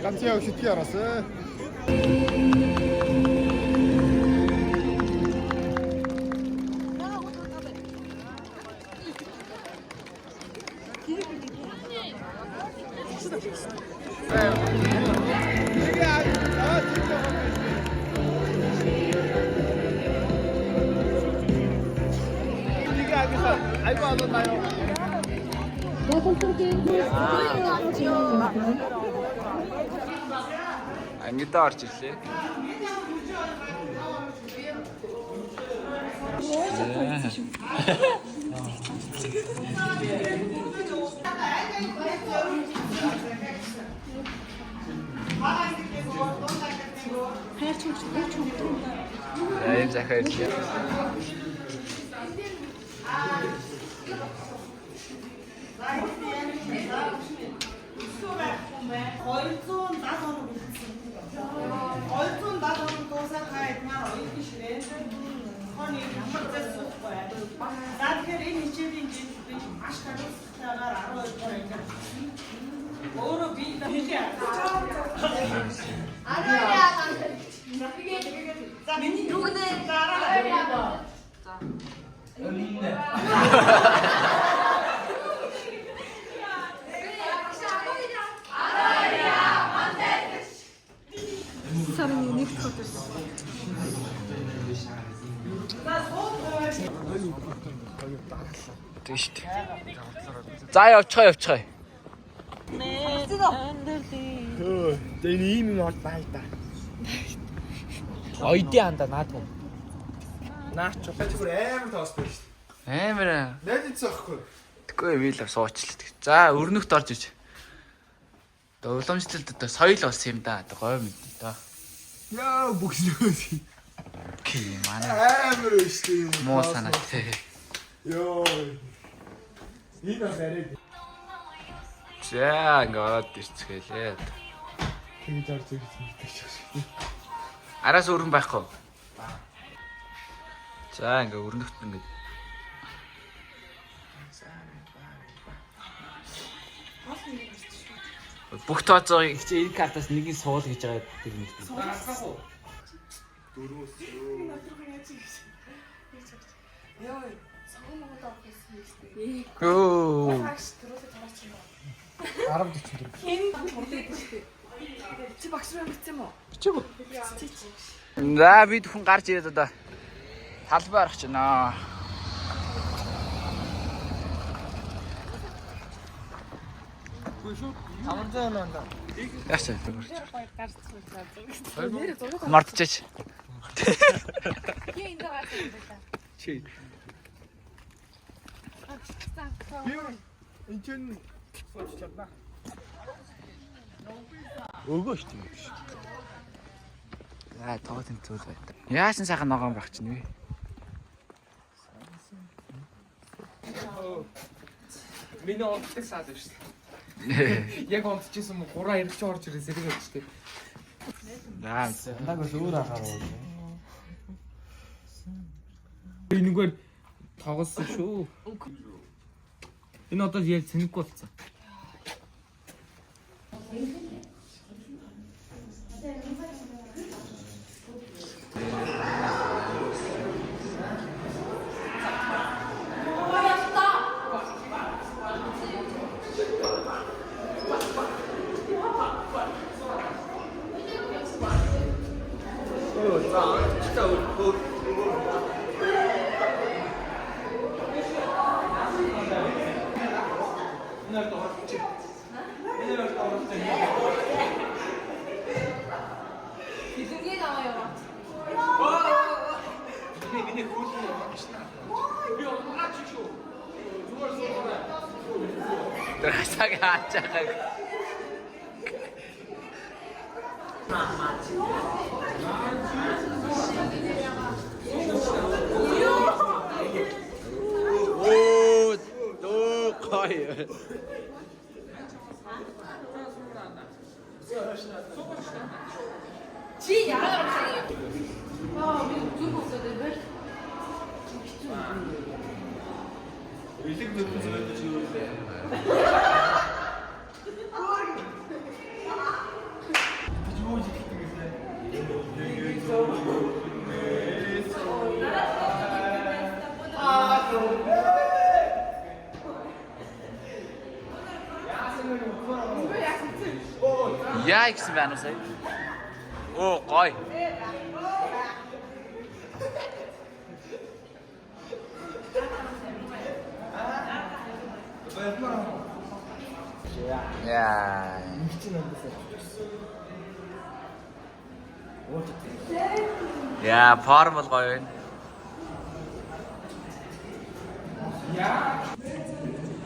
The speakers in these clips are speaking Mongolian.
Ганцын яг шитгэе араасаа. Ангидаа орж ирлээ. За ийм захиа ирлээ. Та эдгээр оны 70 хоног дуусаад та эдгээр оюутны ширээнд хоног ямар зай суухгүй. За тэгэхээр энэ хичээлийн жил би маш хариуцлагатайгаар 12 дугаар ангиар өгсөн. Өөрөө би хэлээ. За миний нүгнэ дараа. Сарын нэг дэх өдөр. Тийм шүү дээ. За явчихаа явчихаа. Тэгээ энэ ийм юм бол бай та. Ойдын анда наадгүй. Наач. Зүгээр амар тоостой шүү Амар. дээ. Найдаж зоохгүй. Тэггүй би л суучлаа. За өрнөхт орж ич. Одоо уламжлалт одоо соёл болсон юм да. Одоо гоё мэд да. Яа бүгснөө. Окей манай Амар шүү дээ. муу санаатай. Йоо. Энэ бас арай За ингээ ороод ирцгээлээ. тэгж орж ирсэн гэдэг шиг. Араас өрн байхгүй. За ингээ өрнөхт ингээ. Бүх тооцоогыг чи энэ картаас нэгийг суул гэж байгаа тэр нэг. Йоо, сонгон Монгол авах гэсэн юм шүү дээ. Өө. Багш төрүүлээ тараач юм уу? 1044. Хэн хүрдээд шүү дээ. Чи багш руу бичсэн юм уу? Бичээгүй. Бичээч. За бид хүн гарч ирээд одоо талбай орох чинь аа. Яасан бэ? Мартчихаач. Би энэ гарч ирсэн байлаа. Чи. Би энэ чинь сууч чадна. Өгөө шүү дээ. За тоо тэмцүүл байт. Яасан сайхан ногоон байх чинь вэ? Миний онцлог саад байна шүү дээ. Яг онцчихсан юм 3 2 ч орж ирээ зэрэг байж тээ. За Наг бас өөр ахаар уу. Энэгээр тоглосон шүү. Энэ одоо яг цэнэхгүй болсон. Тэр хасаг хааж байгааг. Оо, дөө гоё. Чи яагаад Аа би зүг өсөд байл. Илэг нүдэн зөөд чи юу лээ. Юу хийдэг гэлээ. Яа гэсэн байна уу сая? Оо, гоё. Яа. Яа, форм бол гоё байна.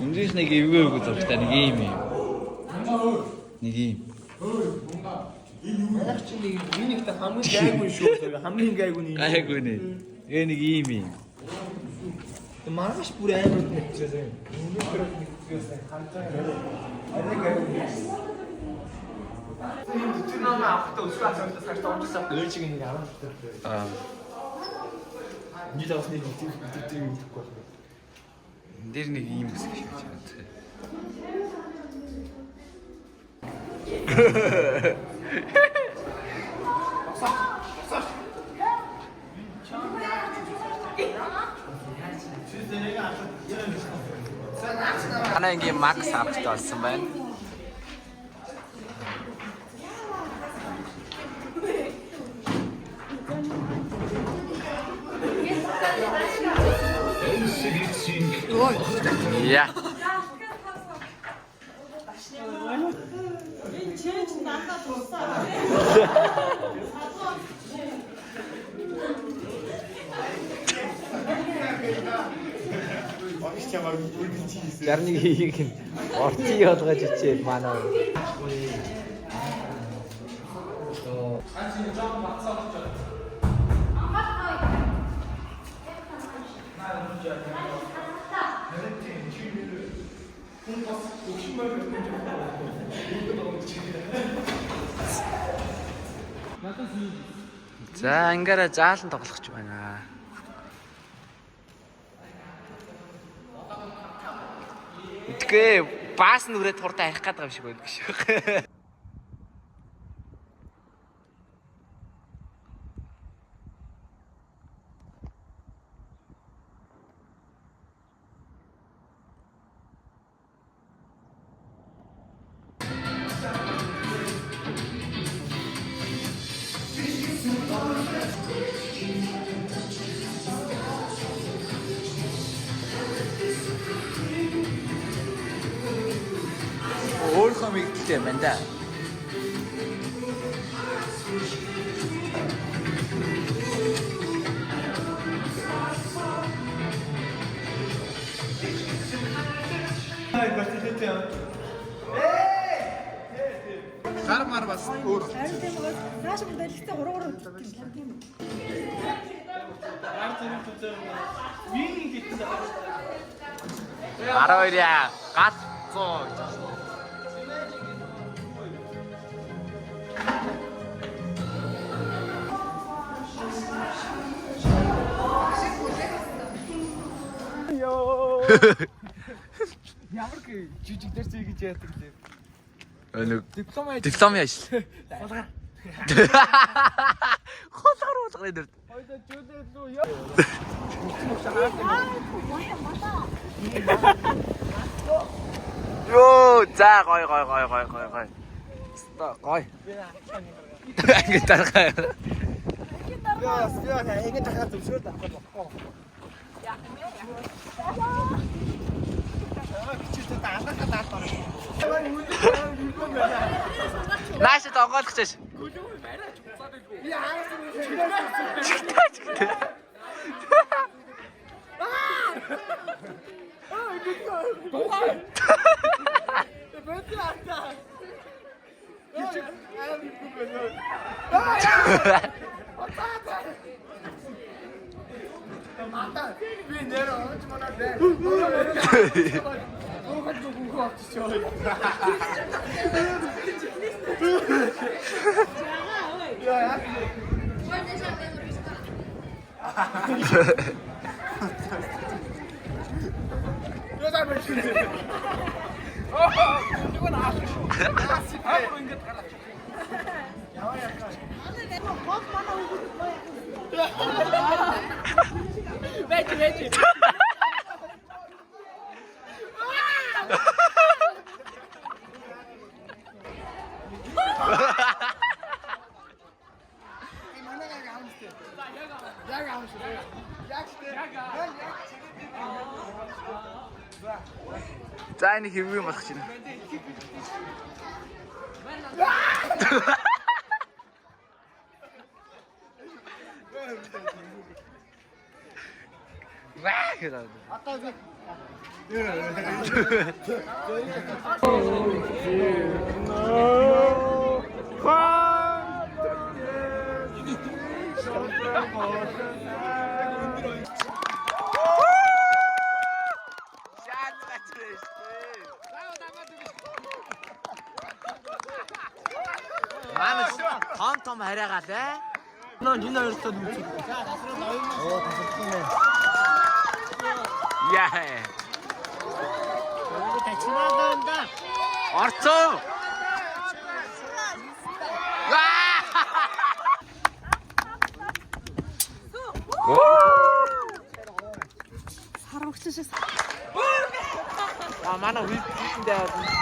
Эндээс нэг эвгүй эвгүй зургтай нэг юм юм. Нэг юм. Яг чи нэг минийхтэй хамгийн гайгүй шүү. Хамгийн гайгүй нь. Гайгүй нэ. Тэгээ нэг юм юм. Маргааш бүр амар нэгчээсэн. Өнөөдөр нэгчээсэн. Хамтаа. Арай гайгүй. Тэр ном авахтаа өсвөр асуултаас гарч орчихсон. Өөр чиг нэг 10 дахь. Аа. Нийт авах нэг тэр мэдэхгүй байна. Энд дээр нэг ийм хэсэг шиг байна. Манай ангийн Макс авч болсон байна. Яа. Энэ чэйж дандаа тусаа. Багш чамаар үргэлж хийсэн. 61 хийг нь орти болгож ичээ манай. За ангаараа заалан тоглох ч байна. Итгэе баас нүрээ туртаа арих гээд байгаа юм шиг байна гэж. Өөрхөн мэгдэлтэй юм байна да. Ай, бартэлтэй. Гар мар бас өөр. Харин тийм байгаа. Нааш бүр дэлгэцээ 3 3 үздэг юм тийм. Гар зэрэг үзээ. Миний гэсэн. 12 яа. Гал 100 гэж байна. Ямар жижиг дээр зүй гэж яадаг лээ. Нэг Диплом яаж дипломын ажил. хулгаар. Хулгаар хулгарын дэр. Хоёлаа жүлээ лүү яа. Йоо, за гой гой гой гой гой гой. Ста гой. Ингэ даргаа. Яа, яа, ингэ дахиад зөвшөөрөл авах болохгүй. Яа. Бичээсээ даалгахад даалт орно. Нааш онгойлгох чаш. Би аас нь Чигтээ чигтээ. Би нэр онж манаа дээ. Уухад гүнхүү авчихсан. За энэ хэвгүй юм болох чинь. Ваа гэдэг. Манай том том хараагаа те. Энэ хоёртой нүцэг. Яа. Орцоо. Сарвагч шиг. А манай хүйтэндээ.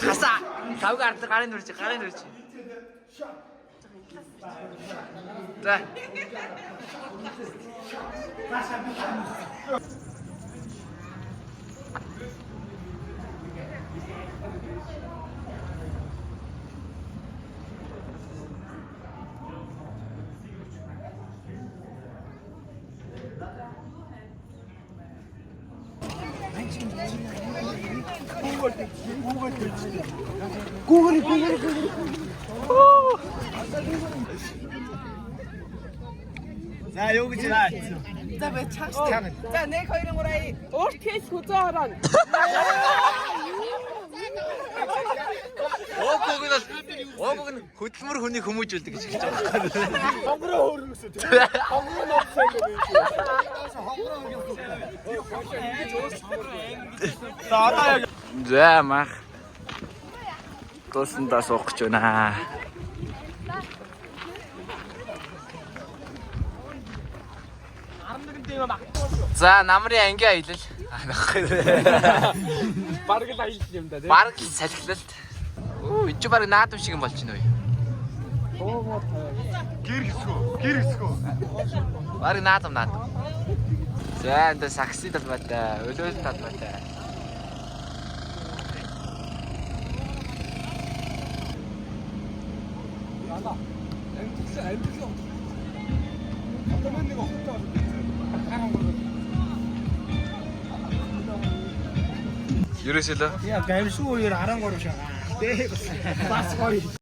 Хаса. Тавг ард гарын нүрч, гарын нүрч. За. За юу гэж За бай чагш. За 1 2 3 Урт хэлс хүзээ хорон. Уугуг нь бол уугуг нь хөдөлмөр хүнийг хүмүүжүүлдэг гэж хэлж байгаа байхгүй. Хонгороо хөөргөсөн тийм. Хонгороо нууцсан юм биш. Хонгороо хөргөсөн. За одоо яг За мах. Туусандаа суух гэж байна. За намрын ангийн аялал. Бараг л аялал юм да тий. Бараг л салхилалт. Оо энэ чи бараг наадам шиг юм болж байна уу? гэр хэсгөө. Гэр хэсгөө. Бараг наадам наадам. За энэ сакси талбайтай, өлөөл талбайтай. Одоо нэг охинтой бол. Ерөөсөө л Яа, гамшиг үеэр 13 шагаа. Бэ бас гоё.